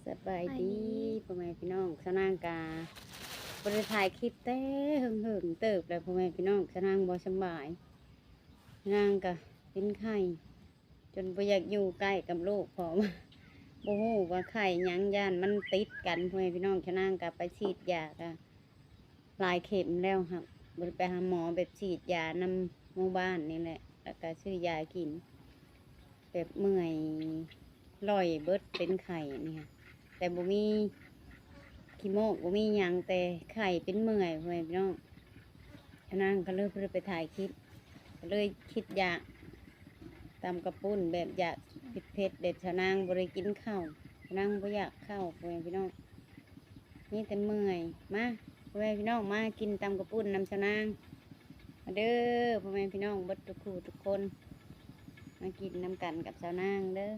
ສະບາຍດີ ສະບາຍດີ ພໍ່ແມ່ພີ່ນ້ອງ. ສາວນາງກະບໍ່ໄດ້ຖ່າຍຄລິບແຕ່ເຫິງໆເຕີບແລ້ວ ພໍ່ແມ່ພີ່ນ້ອງ. ສາວນາງບໍ່ສຳບາຍ ນາງກະເປັນໄຂ້ ຈົນບໍ່ຢາກຢູ່ໃກ້ກັບລູກ ເພາະວ່າບໍ່ຮູ້ວ່າໄຂ້ຫຍັງ ຢ້ານມັນຕິດກັນ ພໍ່ແມ່ພີ່ນ້ອງ. ສາວນາງກະໄປສີດຢາກະ ຫຼາຍເຂັມແລ້ວ ຫາກບໍ່ໄດ້ໄປຫາໝໍ ແບບສີດຢານຳໝູ່ບ້ານນີ້ແຫຼະ ແລ້ວກະຊື້ຢາກິນ ແບບເມື່ອຍລ່ອຍເບິດ ເປັນໄຂ້ນີ້ ແຕ່ບໍ່ມີຂີ້ມູກ ບໍ່ມີຫຍັງ ແຕ່ໄຂ້ເປັນເມື່ອຍ ພໍ່ແມ່ພີ່ນ້ອງ. ສາວນາງກະເລີຍບໍ່ໄດ້ໄປຖ່າຍຄລິບ ກະເລີຍຄິດຢາກຕຳກະປຸ້ນ ແບບຢາກເຜັດໆ ແບບສາວນາງບໍ່ໄດ້ກິນເຂົ້າ ສາວນາງບໍ່ຢາກເຂົ້າ ພໍ່ແມ່ພີ່ນ້ອງ. ມີແຕ່ເມື່ອຍ. ມາ ພໍ່ແມ່ພີ່ນ້ອງ ມາກິນຕຳກະປຸ້ນນຳສາວນາງ ມາເດີ ພໍ່ແມ່ພີ່ນ້ອງເບິດທຸກຜູ້ທຸກຄົນ ມາກິນນຳກັນກັບສາວນາງເດີ.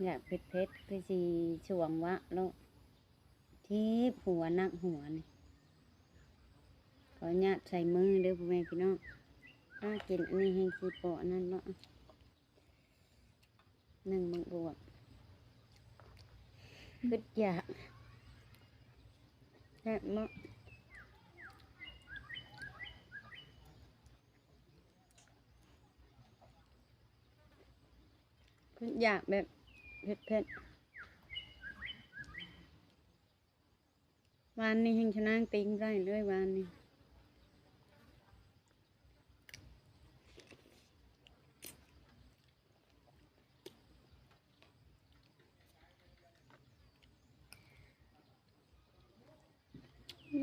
ຢາກເຜັດໆ ຄືຊິຊ່ວງວະໂລະ ເຈັບຫົວ ໜັກຫົວນີ້ ຂໍອະນຸຍາດໃສ່ມືເດີ ພໍ່ແມ່ພີ່ນ້ອງ. ຖ້າກິນອັນນີ້ແຮງຊິເປາະອັນນັ້ນເນາະ. ໜຶ່ງໝາກບວບ ຄຶດຢາກ ແຊບເນາະ ຄຶດຢາກແບບເຜັດໆ. ວານນີ້ແຮງສາວນາງຕິງໄດ້ເລີຍ ວານນີ້ ອື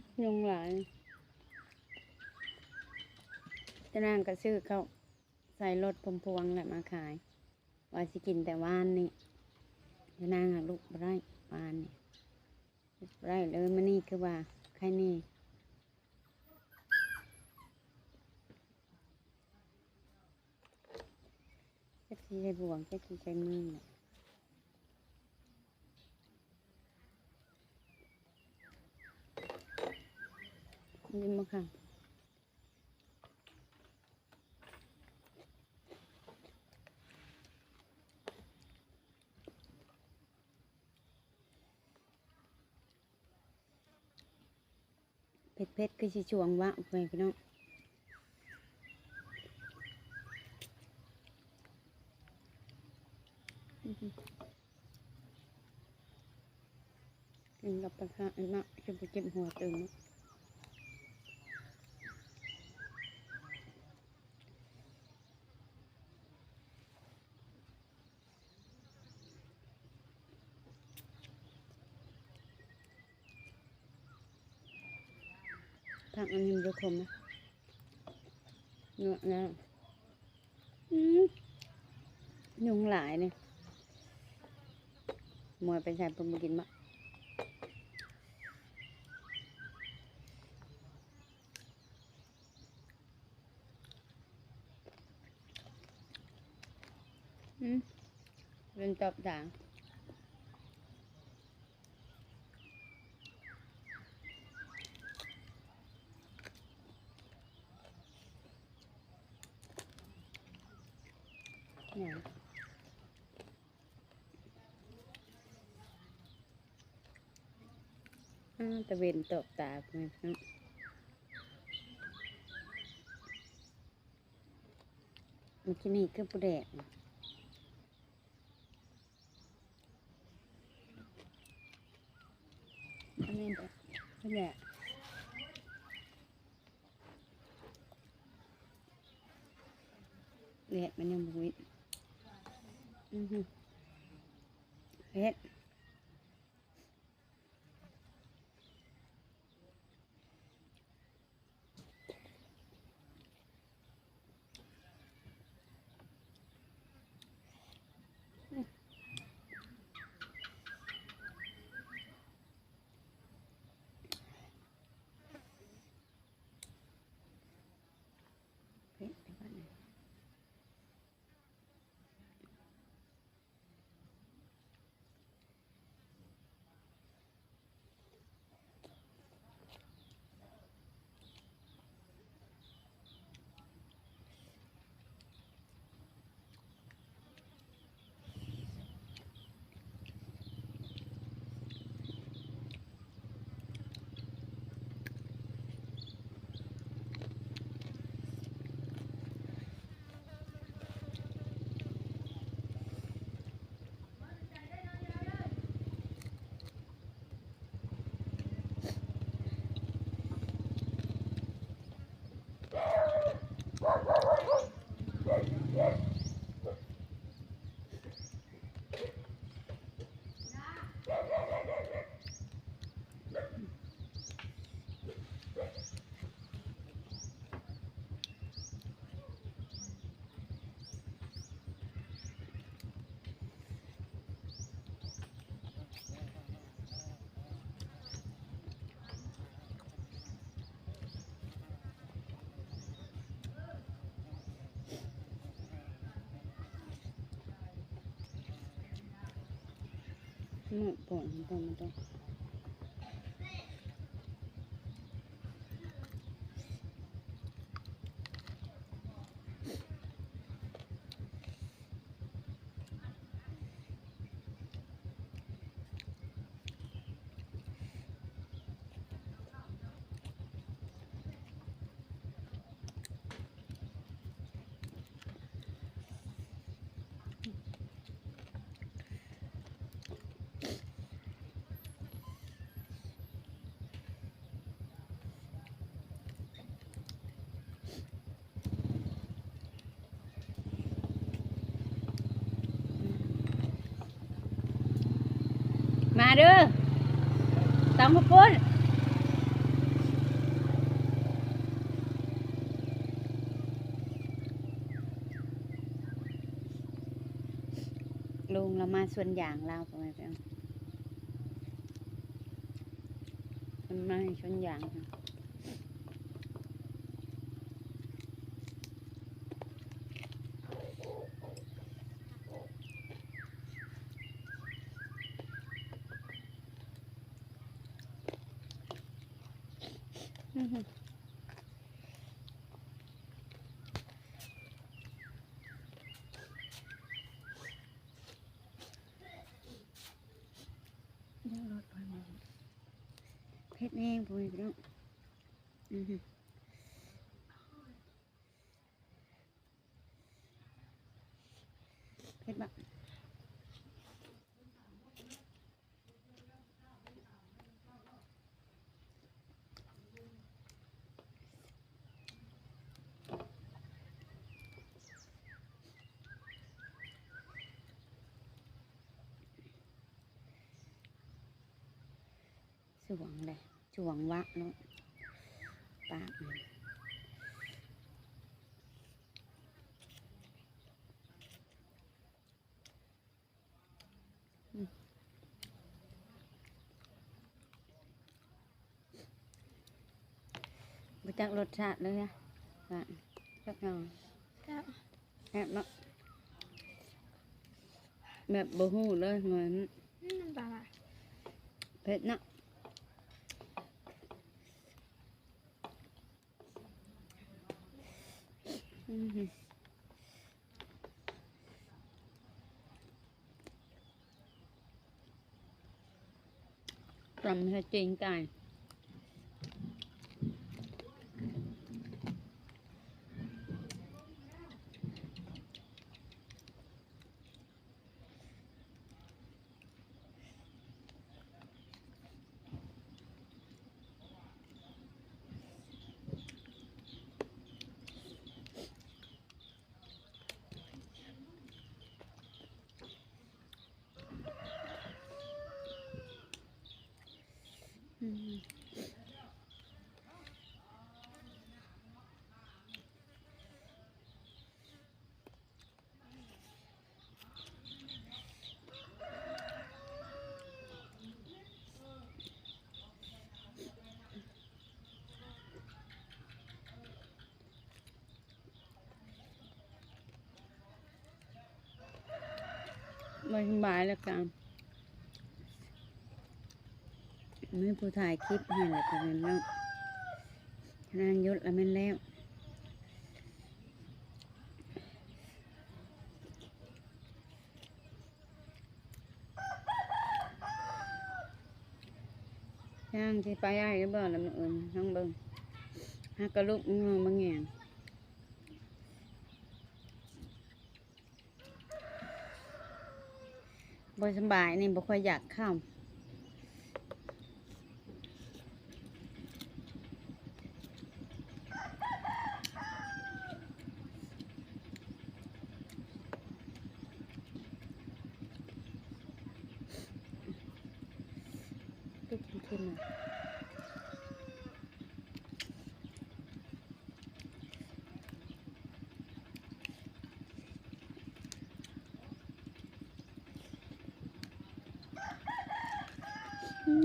ມ ຍຸງຫຼາຍ. ສາວນາງກະຊື້ເຂົ້າໃສ່ລົດພວງໆແຫຼະມາຂາຍ ວ່າຊິກິນແຕ່ວານນີ້ ສາວນາງຫາກລຸກບໍ່ໄດ້ ວານນີ້ ລຸກບໍ່ໄດ້ເລີຍ. ມື້ນີ້ຄືວ່າໄຄແນ່ ຈັກຊິໃຊ້ບ່ວງ ຈັກຊິໃຊ້ມືແຫຼະ ຍິນບໍ່ຄະ? ເຜັດໆ ຄືຊິຊ່ວງວະ ພໍ່ແມ່ພີ່ນ້ອງ. ກິນກັບປາຄາອັນນະ ຄືບໍ່ເຈັບຫົວຕື່ມເນາະ. ຜັກອັນນີ້ມັນຈະຂົມນະ ນົວແລ້ວ. ອືມ ຍຸງຫຼາຍນີ້ ມວຍໄປໃສ່ເພິ່ນບໍ່ກິນບໍ? ອືມ ເປັນຕອບດາງ ຫຍັງ? ອ້າ ຕາເວັນຕອບຕາ ພໍ່ແມ່ພີ່ນ້ອງ. ມື້ກີ້ນີ້ຄືບໍ່ແດດ ອັນນີ້ແດດ ແດດມັນຍັງບໍ່ມິດ ອື ເຮັດ. ເຜັດ ເຜັດ. ໝາກປ່ອງມັນຕ້ອງ ມັນຕ້ອງ ມາເດີ ຕຳເຂົ້າປຸ້ນ ລຸງລາວມາສວນຢາງລາວ ພໍ່ແມ່ພີ່ນ້ອງ ເພິ່ນມາໃຫ້ສວນຢາງ. ເຜັດແຮງ ພໍ່ແມ່ພີ່ນ້ອງ. ເຜັດບໍ່? ສວງເດ້ ສວງວະເນາະ ປາກມັນ. ອືມ ບໍ່ຈັກລົດຊາດເລີຍ ຫວານ ຈັກໜ່ອຍ ແຊບ ແຊບເນາະ ແບບບໍ່ຮູ້ເລີຍວ່າ ອືມ ນ້ຳຕາລຫຼາຍ ເຜັດເນາະ. ອືມ ຕຳໃສ່ຕີນໄກ່. ອືມ. ບໍ່ສະບາຍແລ້ວກະ ມີຜູ້ຖ່າຍຄລິບໃຫ້ແລ້ວກະແມ່ນເນາະ ນາງຢຸດລະແມ່ນແລ້ວ. ຍ່າງຊິໄປໄດ້ຫຼືບໍ່ລະມື້ອື່ນ ລອງເບິ່ງ ຫາກະລຸກງໍມາແງງ. ບໍ່ສະບາຍນີ້ ບໍ່ຄ່ອຍຢາກເຂົ້າ. ອື ຂຶ້ນມາ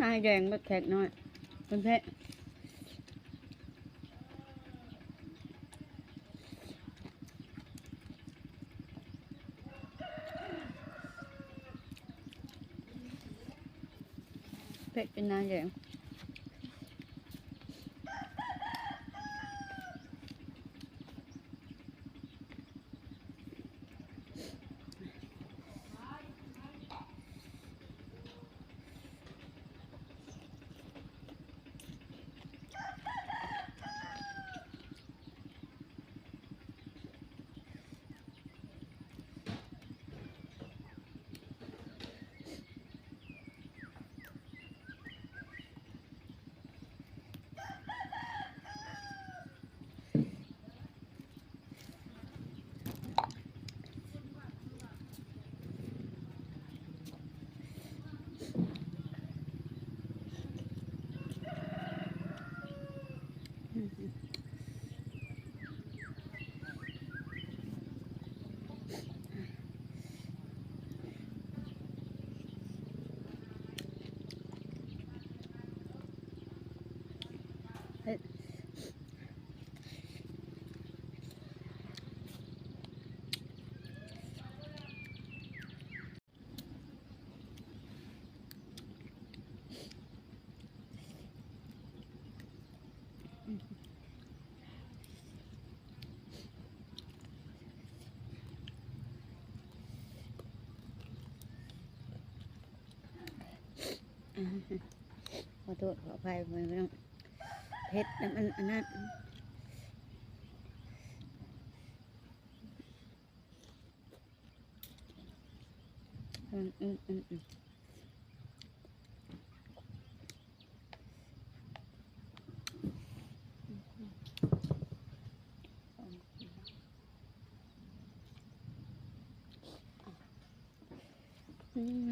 ນາຍແດງເບິດແຂກນ້ອຍ ເພິ່ນເພະ. ເຜັດເປັນນາແດງ. ຂໍໂທດຂໍອະໄພ ພໍ່ແມ່ພີ່ນ້ອງ ເຜັດນຳອັນ ອັນນັ້ນ. ອືມ ອືມ ອືມ ອືມ. ອືມ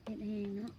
ເຜັດແຮງເນາະ.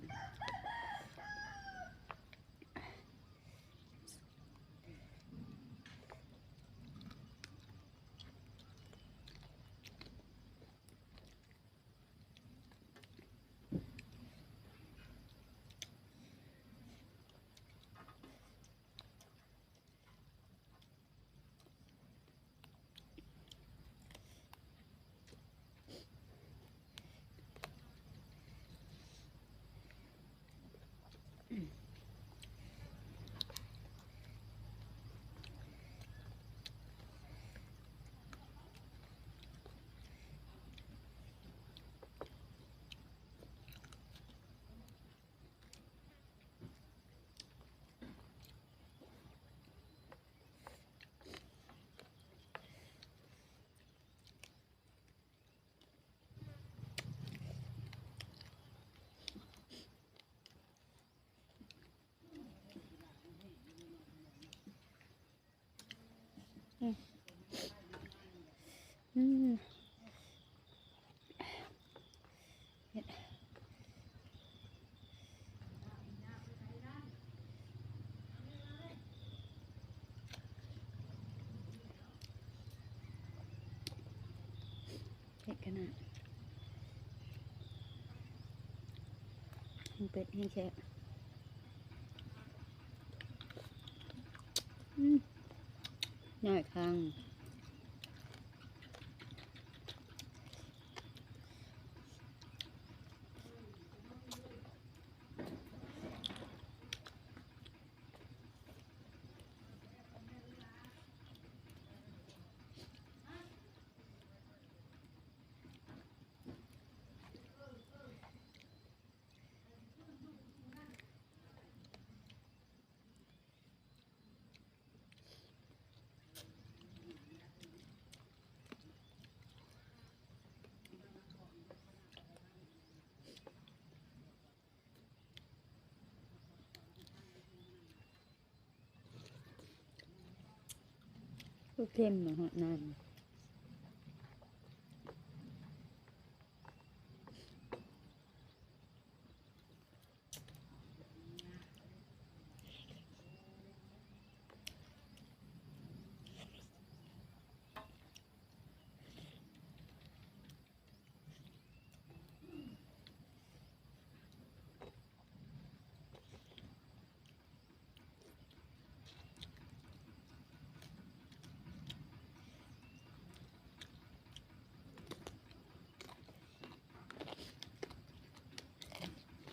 ອືມ ອືມ ເຮັດ ເຜັດຂະໜາດ ເຜັດແຮງແຊບ. ອືມ ນ້ອຍຄັງ. ຄືເຄັມເນາະ ຮອດນ້ຳ.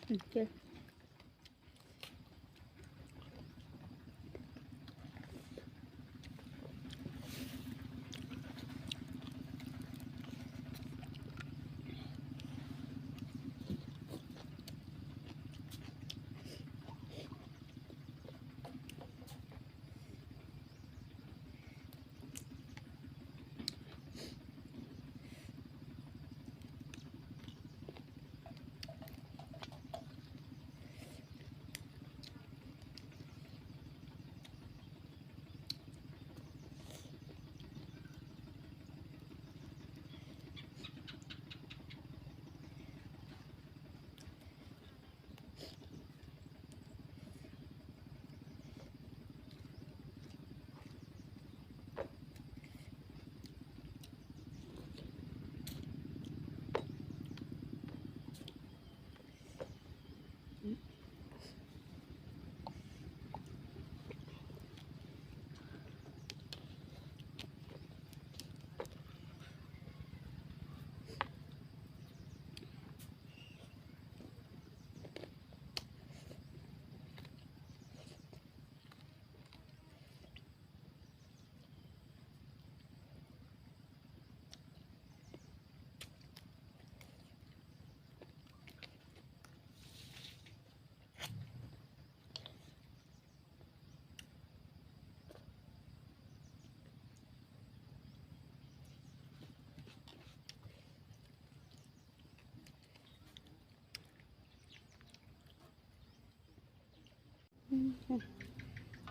ອືມ ເຈີ.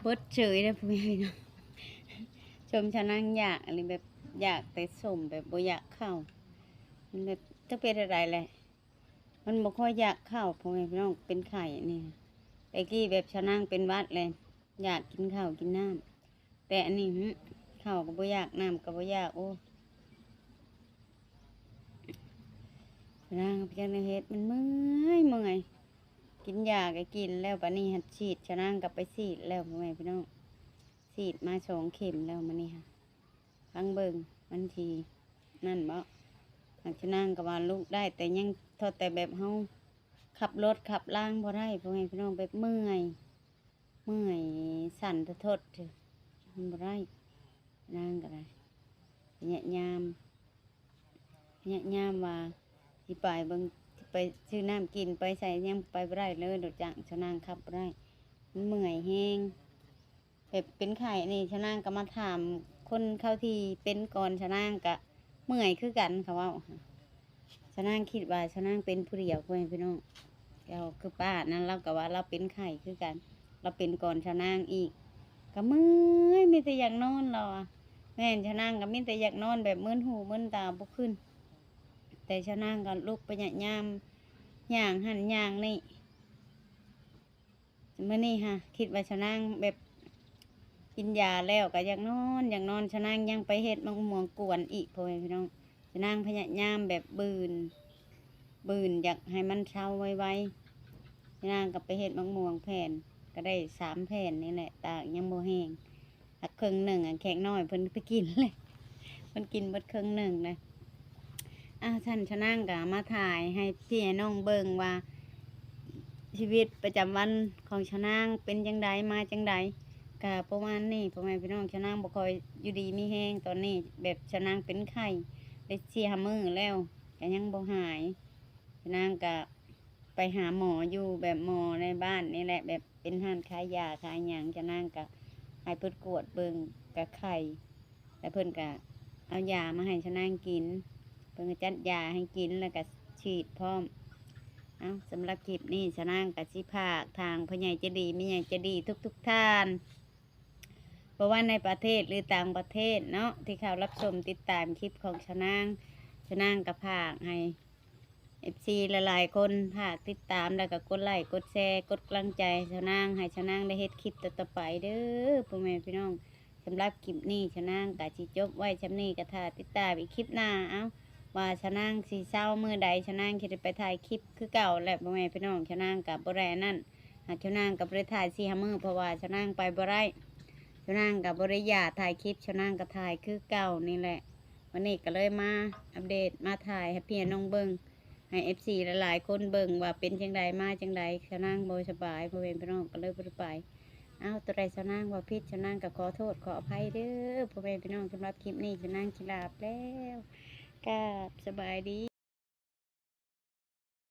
ເບິດເສີຍເດ້ ພໍ່ແມ່ພີ່ນ້ອງ. ຊົມຊາວນາງຢາກ ອັນນີ້ແບບຢາກແຕ່ສົ້ມ ແບບບໍ່ຢາກເຂົ້າ ມັນແບບຈັກເປັນແນວໃດແຫຼະ ມັນບໍ່ຄ່ອຍຢາກເຂົ້າ ພໍ່ແມ່ພີ່ນ້ອງ ເປັນໄຂ້ນີ້. ແຕ່ກີ້ແບບຊາວນາງເປັນຫວັດແຫຼະ ຢາກກິນເຂົ້າກິນນ້ຳ ແຕ່ອັນນີ້ ຫຶ ເຂົ້າກໍບໍ່ຢາກ ນ້ຳກໍບໍ່ຢາກ ໂອ້ ຊາວນາງກໍບໍ່ຈັກແນວເຮັດ ມັນເມື່ອຍ ເມື່ອຍ ກິນຢາກໍກິນແລ້ວ ບາດນີ້ຫັດສີດ ຊາວນາງກໍໄປສີດແລ້ວ ພໍ່ແມ່ພີ່ນ້ອງ ສີດມາສອງເຂັມແລ້ວມື້ນີ້ຫະ. ຟັງເບິ່ງ ມັນຊິນັ້ນບໍ? ຫາກຊາວນາງກໍວ່າລຸກໄດ້ ແຕ່ຍັງ ເທົ່າແຕ່ແບບເຮົາຂັບລົດຂັບລາງບໍ່ໄດ້ ພໍ່ແມ່ພີ່ນ້ອງ ແບບເມື່ອຍ ເມື່ອຍ ສັ່ນທະທົດ ມັນບໍ່ໄດ້. ນາງກໍໄດ້ ພະຍາຍາມ ພະຍາຍາມວ່າຊິໄປເບິ່ງ ຊິໄປຊື້ນ້ຳກິນ ໄປໃສຍັງໄປບໍ່ໄດ້ເລີຍ ລົດຈັກ ຊາວນາງຂັບບໍ່ໄດ້ ມັນເມື່ອຍແຮງ. ແບບເປັນໄຂ້ນີ້ ຊາວນາງກໍມາຖາມຄົນເຂົາທີ່ເປັນກ່ອນ ຊາວນາງກໍເມື່ອຍຄືກັນ ເຂົາເວົ້າ. ຊາວນາງຄິດວ່າຊາວນາງເປັນຜູ້ດຽວ ພໍ່ແມ່ພີ່ນ້ອງ ແລ້ວຄືປ້ານັ້ນ ລາວກໍວ່າລາວເປັນໄຂ້ຄືກັນ ລາວເປັນກ່ອນຊາວນາງອີກ ກໍເມື່ອຍ ມີແຕ່ຢາກນອນ ລາວວ່າ. ແມ່ນ ຊາວນາງກໍມີແຕ່ຢາກນອນ ແບບມຶນຫູມຶນຕາ ບໍ່ຂຶ້ນ ແຕ່ຊາວນາງກໍລຸກພະຍາຍາມຍ່າງຫັ້ນຍ່າງນີ້. ມື້ນີ້ຫາ ຄິດວ່າຊາວນາງແບບກິນຢາແລ້ວກໍຢາກນອນ ຢາກນອນ ຊາວນາງຍັງໄປເຮັດໝາກມ່ວງກວນອີກ ພໍ່ແມ່ພີ່ນ້ອງ. ຊາວນາງພະຍາຍາມແບບບືນ ບືນຢາກໃຫ້ມັນເຊົາໄວໆ ຊາວນາງກໍໄປເຮັດໝາກມ່ວງແຜ່ນ ກໍໄດ້ສາມແຜ່ນນີ້ແຫຼະ ຕາກຍັງບໍ່ແຫ້ງ. ຫາກເຄິ່ງໜຶ່ງ ອັນແຂກນ້ອຍເພິ່ນໄປກິນເລີຍ ເພິ່ນກິນເບິດເຄິ່ງໜຶ່ງນະ. ອ້າວ ຊັ້ນຊາວນາງກໍມາຖ່າຍໃຫ້ພີ່ໃຫ້ນ້ອງເບິ່ງວ່າ ຊີວິດປະຈຳວັນຂອງຊາວນາງເປັນຈັ່ງໃດ ມາຈັ່ງໃດ ກໍປະມານນີ້ ພໍ່ແມ່ພີ່ນ້ອງ. ຊາວນາງບໍ່ຄ່ອຍຢູ່ດີມີແຮງຕອນນີ້ ແບບຊາວນາງເປັນໄຂ້ໄດ້ສີ່ຫ້າມື້ແລ້ວ ກໍຍັງບໍ່ຫາຍ. ຊາວນາງກໍ ໄປຫາໝໍຢູ່ແບບໝໍໃນບ້ານນີ້ແຫຼະ ແບບເປັນຮ້ານຂາຍຢາຂາຍຫຍັງ. ຊາວນາງກະໃຫ້ເພິ່ນກວດເບິ່ງ ກະໄຂ້ ແລ້ວເພິ່ນກະເອົາຢາມາໃຫ້ຊາວນາງກິນ ເພິ່ນກະຈັດຢາໃຫ້ກິນ ແລ້ວກະສີດພ້ອມ. ເອົ້າ ສຳລັບຄລິບນີ້ ຊາວນາງກະຊິຝາກທາງພໍ່ໃຫຍ່ໃຈດີ ແມ່ໃຫຍ່ໃຈດີທຸກໆທ່ານ ບໍ່ວ່າໃນປະເທດ ຫຼື ຕ່າງປະເທດເນາະ ທີ່ເຂົ້າຮັບຊົມຕິດຕາມຄລິບຂອງຊາວນາງ. ຊາວນາງກະຝາກໃຫ້ ເອັຟຊີ ຫຼາຍໆຄົນ ຝາກຕິດຕາມ ແລ້ວກໍກົດໄລ້ ກົດແຊ ກົດກຳລັງໃຈຊາວນາງ ໃຫ້ຊາວນາງໄດ້ເຮັດຄລິບຕໍ່ໆໄປເດີ ພໍ່ແມ່ພີ່ນ້ອງ. ສຳລັບຄລິບນີ້ ຊາວນາງກໍຊິຈົບໄວ້ຊ່ຳນີ້ ກໍຖ້າຕິດຕາມອີກຄລິບໜ້າ ເອົ້າ ວ່າຊາວນາງຊິເຊົາມື້ໃດ ຊາວນາງຊິໄດ້ໄປຖ່າຍຄລິບຄືເກົ່າແຫຼະ ພໍ່ແມ່ພີ່ນ້ອງ. ຊາວນາງກໍບໍ່ໄດ້ອັນນັ້ນ ຫາກຊາວນາງກໍບໍ່ໄດ້ຖ່າຍສີ່ຫ້າມື້ ເພາະວ່າຊາວນາງໄປບໍ່ໄດ້ ຊາວນາງກໍບໍ່ໄດ້ຢ່າຖ່າຍຄລິບ ຊາວນາງກໍຖ່າຍຄືເກົ່ານີ້ແຫຼະ. ວັນນີ້ກໍເລີຍມາອັບເດດ ມາຖ່າຍໃຫ້ພີ່ໃຫ້ນ້ອງເບິ່ງ ໃຫ້ເອັຟຊີຫຼາຍໆຄົນເບິ່ງວ່າເປັນຈັ່ງໃດ ມາຈັ່ງໃດ. ສາວນາງບໍ່ສະບາຍ ພໍ່ແມ່ພີ່ນ້ອງ ກໍເລີຍບໍ່ໄດ້ໄປ. ອ້າວ ຕົວໃດສາວນາງເວົ້າຜິດ ສາວນາງກໍຂໍໂທດຂໍອະໄພເດີ ພໍ່ແມ່ພີ່ນ້ອງ. ສຳລັບຄລິບນີ້ ສາວນາງຊິລາໄປແລ້ວ ກາບສະບາຍດີ.